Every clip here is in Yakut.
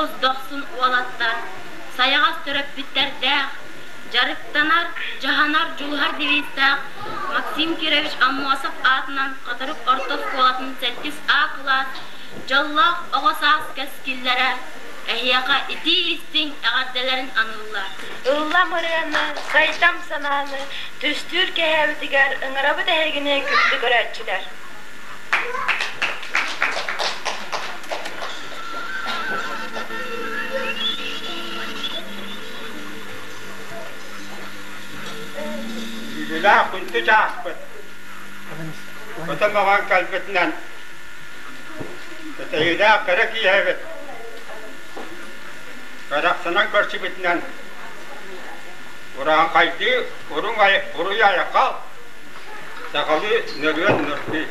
Олус дохсун уолаттар, сайаҕас төрөппүттэрдээх, дьарыктанар, дьаһанар, дьулуһар девизтээх Максим Кирович Аммосов аатынан Хатырык орто оскуолатын сэттис А кылаас дьоллоох оҕо саас кэскиллэрэ эһиэхэ итии-истиҥ эҕэрдэлэрин аныыллар. Ыллам ырыаны, сайдам санааны түстүүр кэһээбитигэр ыҥырабыт эһигини күндү көрөөччүлэр. Үгүлээх күндү чааспыт Көтө мөҕөн кэлбитинэн Кэтэһиилээх кэрэ киэһэбит Кэрэхсэнэн көрсүбүтүнэн Урааҥхайдыы уруй айхал Сахалыы нөрүөн нөргүй.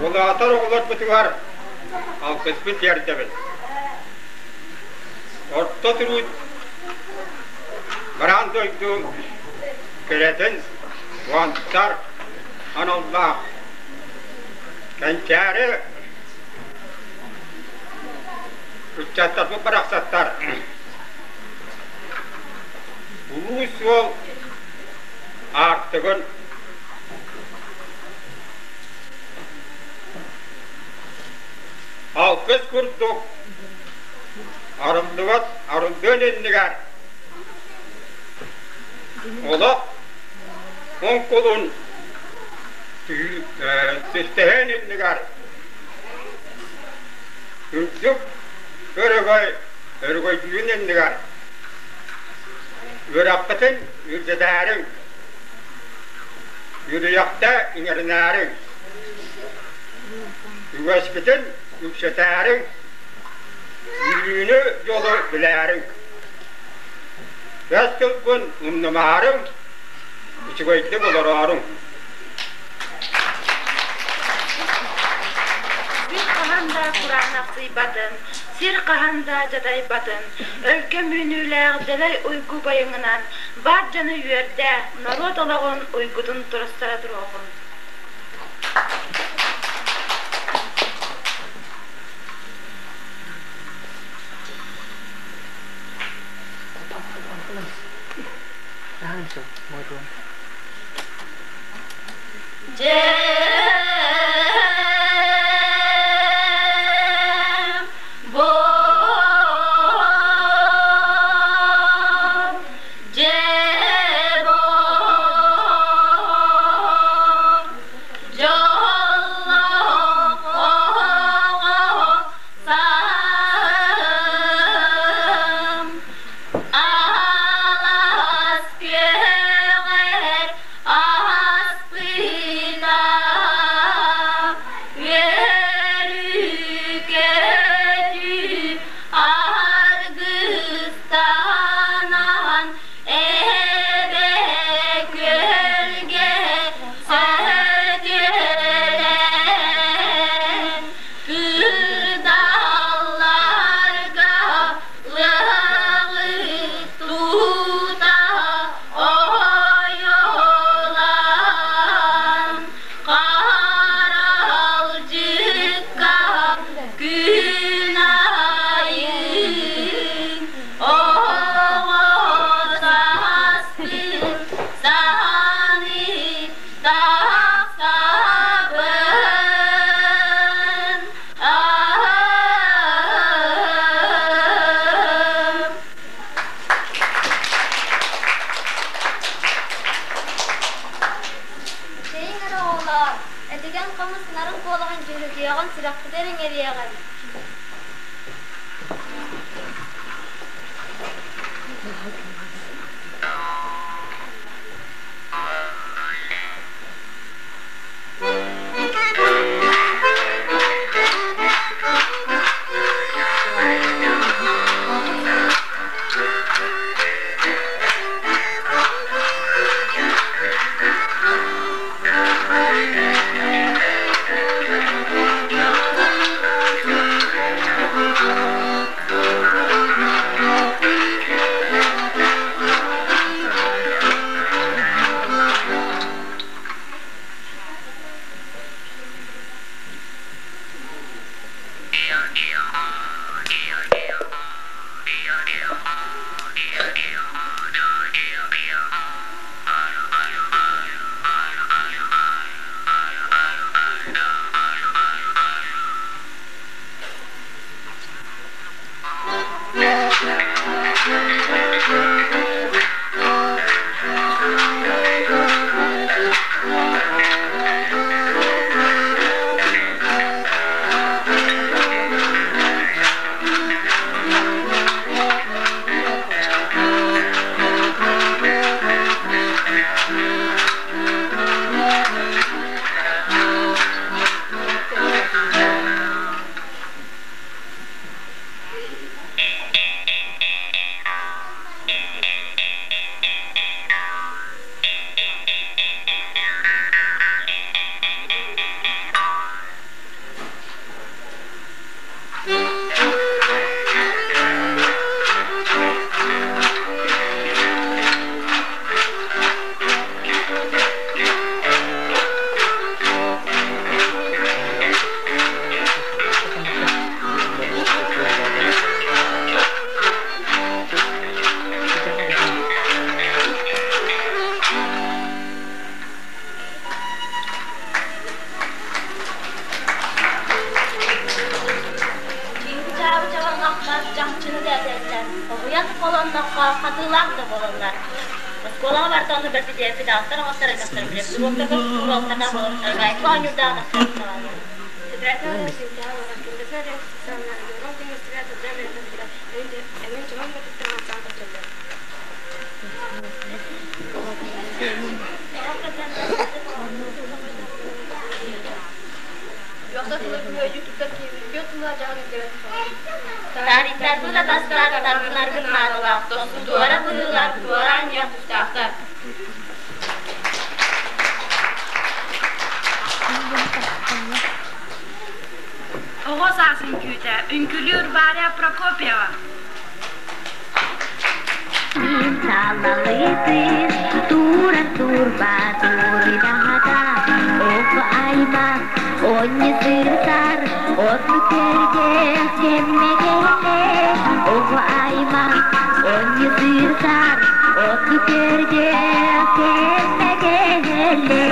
Улаатар оҕолорбутугар алгыспыт тиэрдэбит. Орто туруу бараан дойду кэрэтин уонтар аналлаах кэнчээри ыччаттарбыт барахсаттар улуу суол аартыгын алгыс курдук арыллыбат арыллыан иннигэр олох оҥкулун түстэһэн иннигэр үрдүк өрөгөй өрөгөйдүүн иннигэр үөрэххитин үрдэтээриҥ, үөрүйэхтэ иҥэринээриҥ, үгэскитин үксэтээриҥ, үөрүүнү дьолу билээриҥ. Бэс тылбын умнумаарыҥ, үчүгэйдик олорооруҥ. Сир хаһан да кураанахсыйбатын, сир хаһан да дьадайбатын, өлгөм үүнүүлээх дэлэй уйгу байыҥынан бар дьону үөрдэ, норуот олоҕун уйгутун турустара туруоҕун. Алаас күөҕэр аспына үөрүү-көтүү аргыстанан эбэ күөлгэ сөтүөлээн кырдалларга Лаҕы тута ойолаан, харалдьыкка күн айыы оҕо сааспын саныы тахсабын. Чэйиҥ эрэ оҕолоор, этигэн хомус нарын куолаһын дьүһүтүөҕүн, сүрэхпитин иҥэриэҕин. Көрдөххө, хатыылаах да буолаллар. Оскуолаҕа барыта онно бэртитиэппит аҕастар элбэхтэр билэр. Уруоктарга уруоктардаах буолар. Гайка оонньуурдаах тахсар. Таарыйтарбыт атастар тардынаргын наадалаах, тосту-туора быһыылар туора анньыах тустаахтар. Оҕо саас үҥкүүтэ, үҥкүлүүр Варя Прокопьева. Салалыытын тура турба туруйдаһата Оҕо аймах онньу сырсар оту көргөх кэммэгэлэ Оҕо аймах онньу сырсар оту көргөх кэммэгэлэ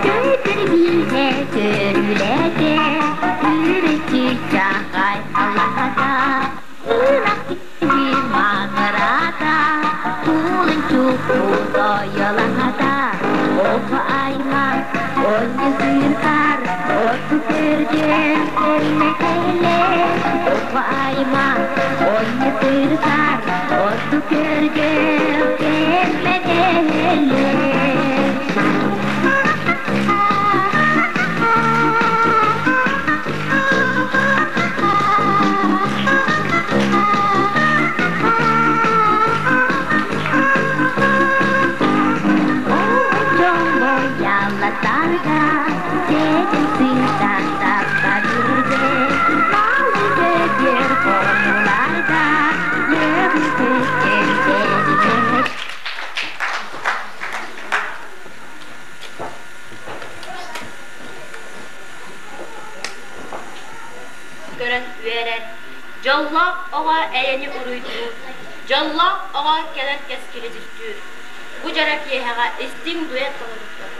Көтөр бииһэ көрүлэтэ Үрүччү чахай алаһата Ынах киһи маҥыраата, Кулун чугу тойолаһата, Оҕо аймах онньу сыыртар, Оту көргөн кэллэ Оҕо аймах онньу сыыртар, Оту көргөн кэллэ Яллатарга дедим сыта бирге Малы бер хомуларга Лөбү Көрөн үөрэр. Дьоллоох оҕо эйэни уруйдуур, дьоллоох оҕо кэлэр кэскили түстүүр. Бу дьоро киэһэҕэ истиҥ дуэт толорбуттар.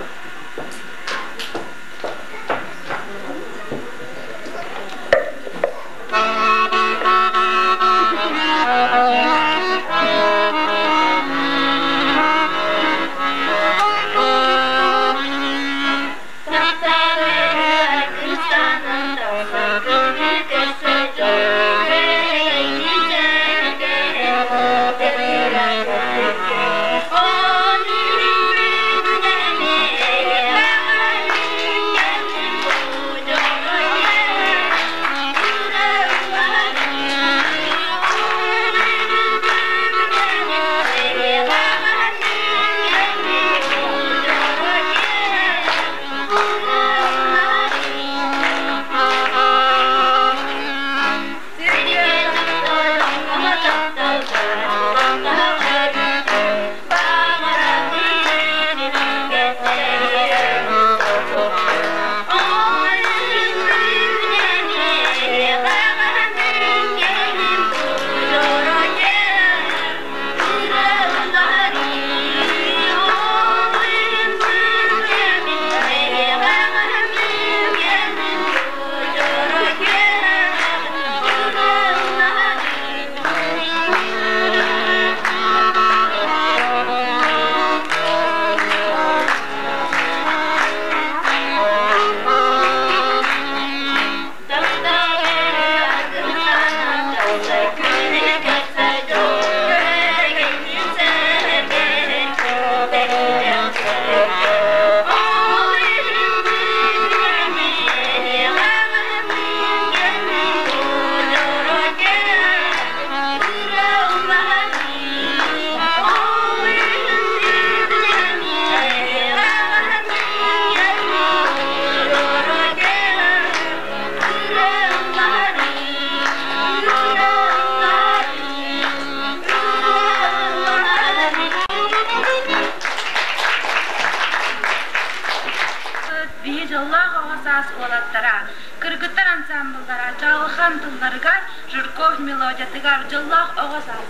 Биһи дьоллоох оҕо саас уолаттара, кыргыттар ансаамбыллара чаҕылхан тылларыгар Жирков мелодиятыгар дьоллоох оҕо саас.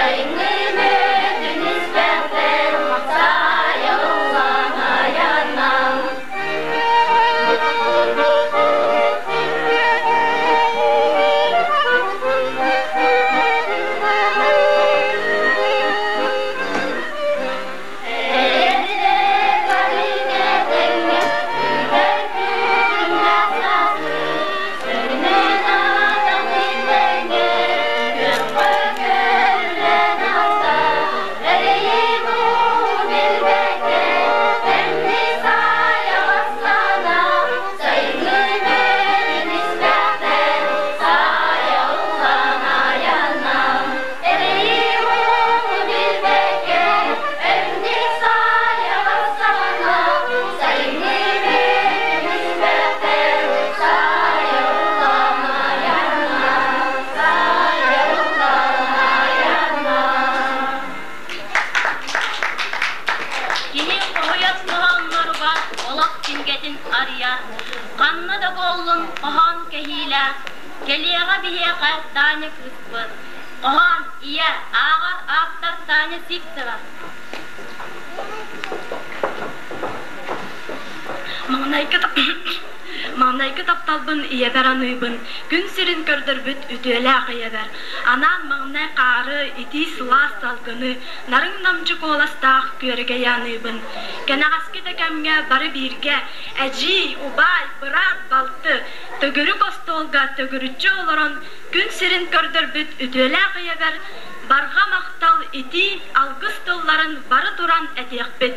Сайыҥҥы мүөтүн испэхтэр Сайа ыллаан айаннам. Кини хоһуйар хоһоонноругар олох кинигэтин арыйар, ханна да буоллун хоһоон кэһиилээх, кэлиэҕэ биһиэхэ Таня кыыспыт. Хоһоон, ийэ, ааҕар ааптар Таня Сивцева. Маҥнайгы, маҥнайгы тапталбын ийэбэр аныыбын, күн сирин көрдөрбүт үтүөлээх ийэбэр. Анаан маҥнай хаары, итии сылаас салгыны, нарын-намчы куоластаах күөрэгэйи аныыбын. Кэнэҕэски да кэмҥэ бары бииргэ, эдьиий, убаай, быраат, балты, төгүрүк остуолга төгүрүччү олорон күн сирин көрдөрбүт үтүөлээх ийэбэр барҕа махтал итии алгыс тылларын бары туран этиэхпит.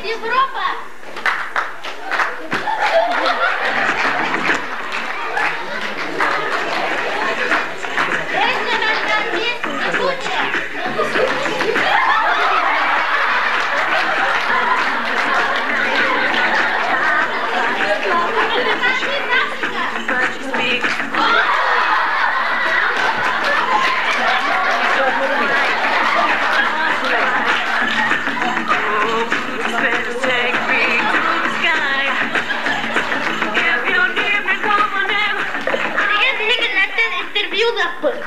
Европа! Интервью лаппыт.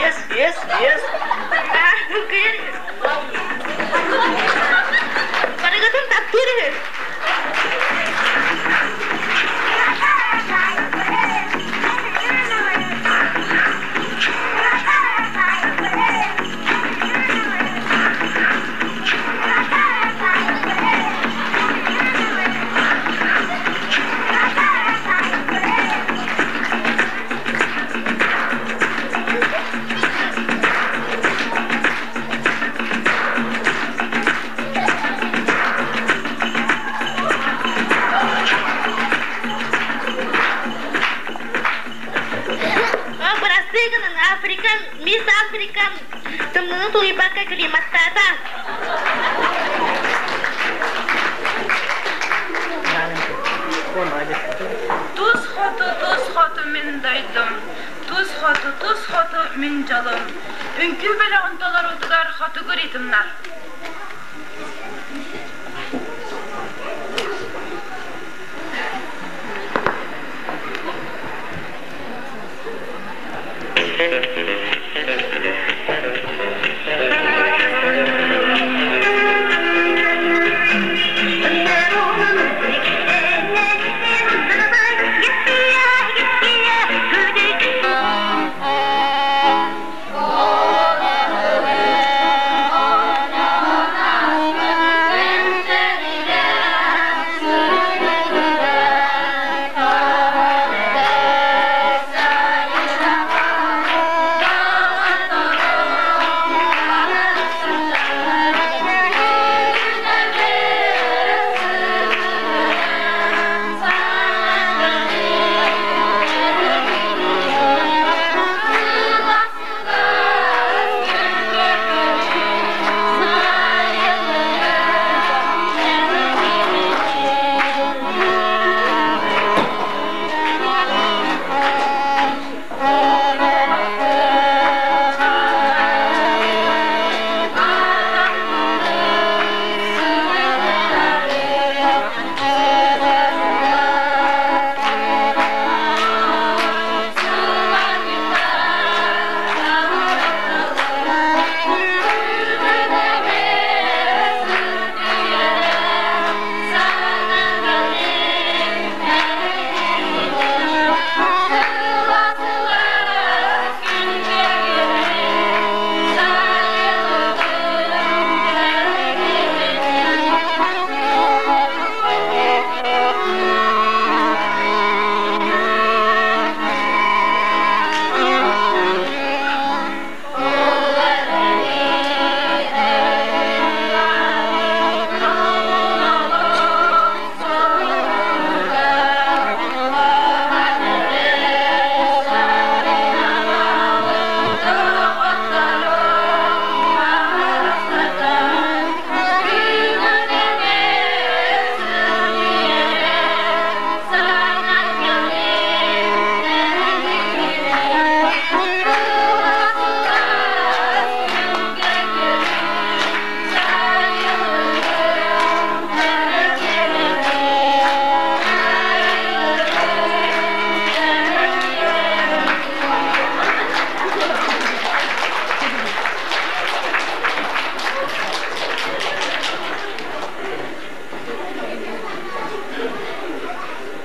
Yes, yes, yes. Барыгытын таптыыр үһү. Африка, Мисс Африка тымныыны тулуйбакка климаттаата. Тус хоту, тус хоту мин дойдум, тус хоту, тус хоту мин дьолум. Үҥкүү бөлөҕүн толоруутугар хотугу ритмнар.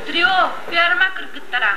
Трио, ферма кыргыттара.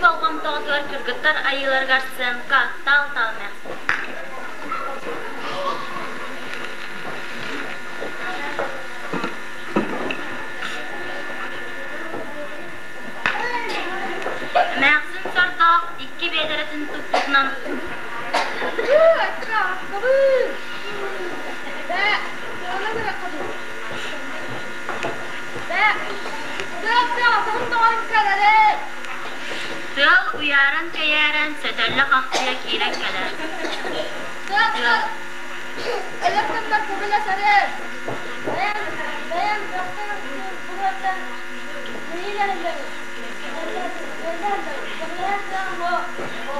болҕомтоҕутугар кыргыттар айыыларыгар сценка таал-таал эмээхсин. Эмээхсин сордоох икки биэдэрэтин туппутунан Тыал уйааран-кэйээрэн сөтөллө хахсыйа киирэн кэлэр. Тыал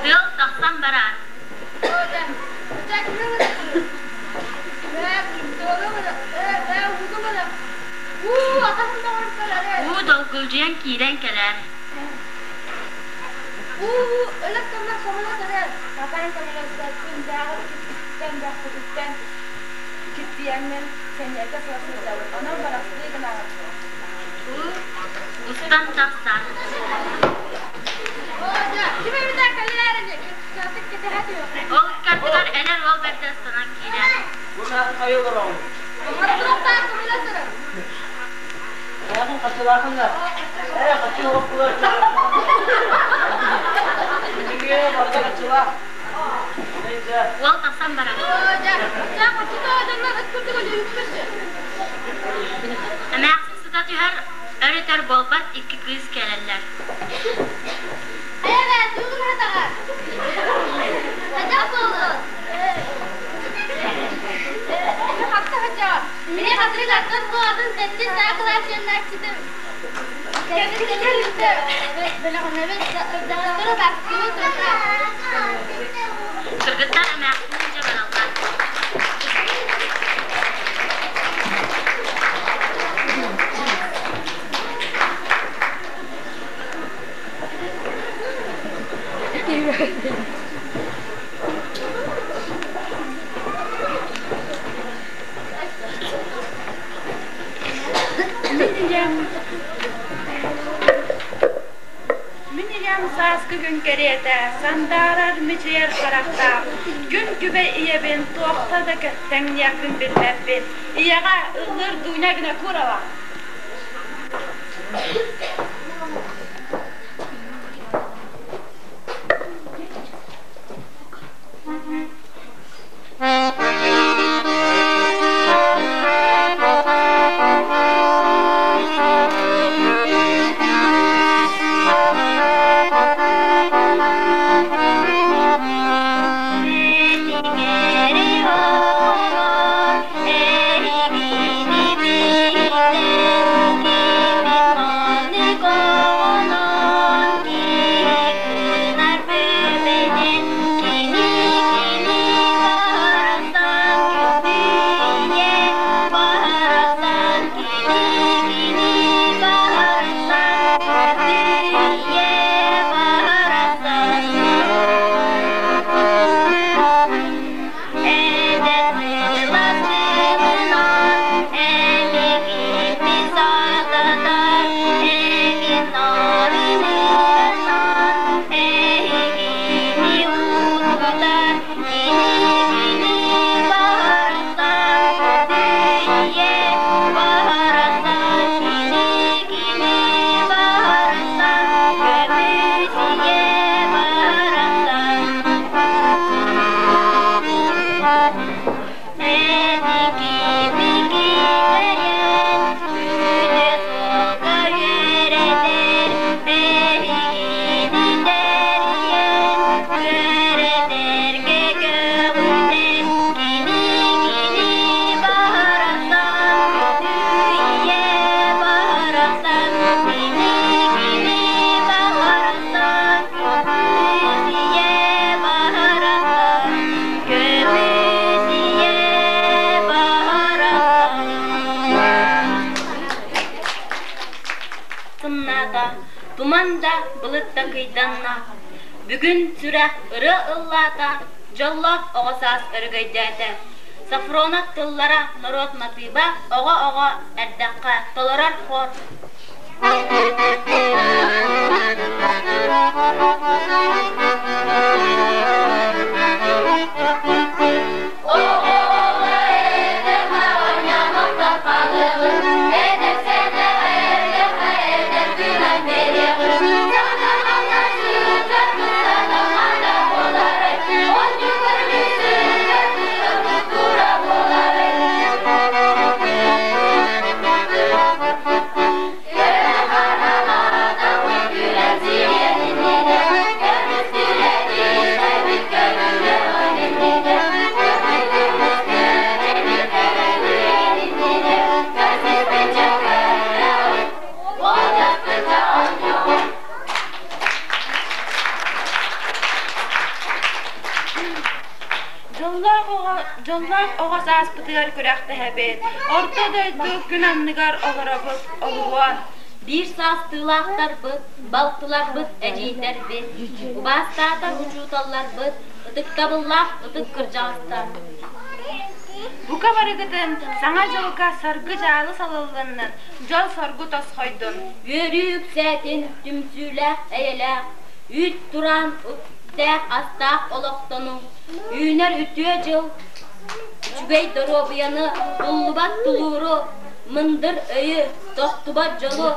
Тыал тахсан бараар. Уу долгулдьуйан киирэн кэлэр. Уу устан тахсар. Ол ыккардыгар эдэр уол бэрдэ ыстанан киирэр. Уол тахсан барар. Эмээхсин сыта түһэр, өр-өтөр буолбат икки кыыс кэлэллэр. Кыргыттар эмээхсин илдьэ бараллар. Мин ийэм Мин ийэм сааскы күн кэриэтэ сандаарар мичийэр харахтаах, күн күбэй ийэбин туохта да тэҥниэхпин билбэппин. Ийэҕэ ыллыыр Дуня Винокурова. Сымнаата, туман да, былыт да кыйданна. Бүгүн сүрэх ырыа ыллаата, дьоллоох оҕо саас өрөгөйдөөтө. Сафронов тыллара норуот матыыба оҕо-оҕо эрдэххэ толорор хор. Дьоллоох оҕо, дьоллоох оҕо сааспытыгар күрэхтэһэбит, орто дойду күн анныгар олоробут, олуһуон. Биир саастыылаахтарбыт, балтыларбыт, эдьиийдэрбит, убаастаатар учууталларбыт, ытыктабыллаах ытык кырдьаҕастар. Бука барыгытын Саҥа дьылга саргы-дьаалы салалланнын, дьол-соргу тосхойдун. Үөрүү үксээтин, түмсүүлээх, эйэлээх, үүт тураан үптээх астаах олохтонуҥ, үүнэр үтүө дьыл үчүгэй доруобуйаны, туллубат тулууру, мындыр өйү, тохтубат дьолу,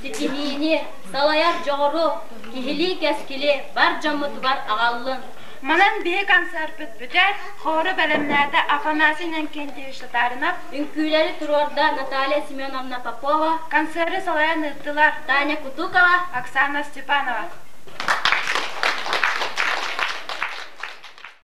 ситиһиини, салайар дьоҕуру, киһилии кэскили бар дьоммутугар аҕаллын. Манан биһи концерпыт бүтэр, хору бэлэмнээтэ Афанасий Иннокентьевич Татаринов, Үҥкүүлэри туруорда Наталья Семеновна Попова, концеры салайан ыыттылар Таня Кутукова, Оксана Степанова.